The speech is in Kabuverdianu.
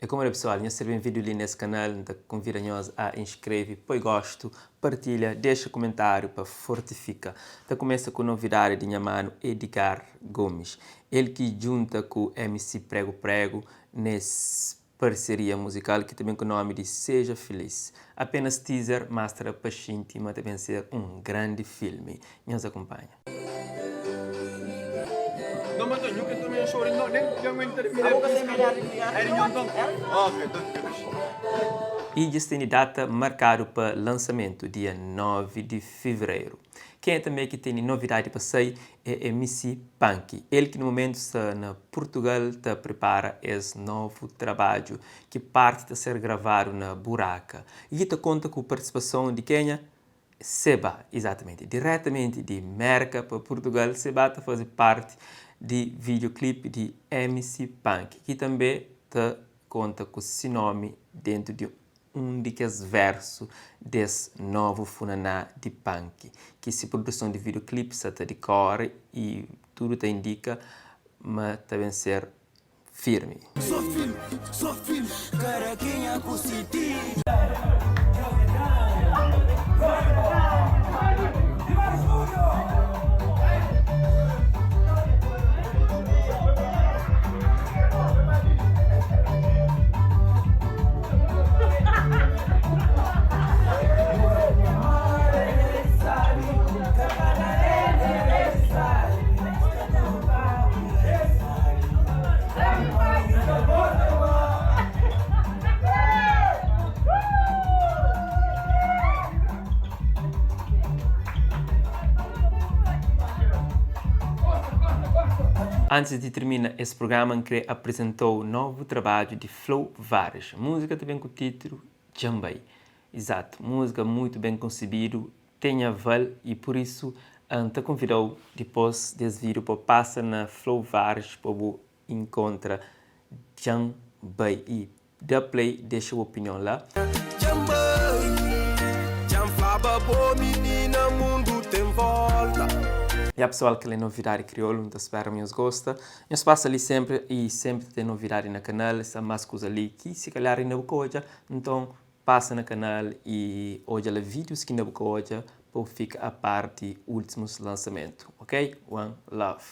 É como é pessoal, nhos ser ben-vindu li nes kanal, N ta konvida nhos a inskreve, poi gostu, partilha, dexa kumentáriu pa fortifika. Ta kumesa ku novidadi di nha manu Edgar Gomes, el ki djunta ku MC Prego Prego nes parseria muzikal ki ta ben ku nomi di Seja Feliz. Apenas teaser, mas ta da pa xinti ma ta ben ser un grandi filmi. Nhos akunpanha. I dja es tene data markadu pa lansamentu, dia 9 di fevereiru. Kenha tanbe ki tene novidadi pa sai é MC Panki, el ki na mumentu sta na Purtugal ta pripara es novu trabadju ki parti ta ser gravadu na Buraka i ki ta konta ku partisipason di kenha? Seba, izatamenti, diretamenti di Merka pa Purtugal, Seba ta faze parti di videoclip di MC Panki ki tanbe ta konta ku si nomi dentu di un di kes versu des novu funaná di panki, ki si produson di videoclip sa ta dikore y tudu ta indika ma ta ben ser firmi. Antis di tirmina es prugrama N kre aprizentou novu trabadju di Flow Vares. Múzika ta ben ku titlu Djan Bai. Izatu, múzika muitu ben konsebidu, ten aval y pur isu N ta konvidau dipos des vídiu pa pasa na Flow Vares pa bu inkontra Djan Bai y Da play dexa bu opinion la. Djan bai, djan flaba bo minina mundu ten volta. Ya pessoal kel é novidadi kriolu nta spera ma nhos gosta nhos pasa li sempre y sempre ta ten novidadi na kanal sta mas kuza li ki si kalhar inda bu ka odja nton pasa na kanal y odja la videos ki inda bu ka odja pa bu fika a par di ultimus lansamentu ok one love.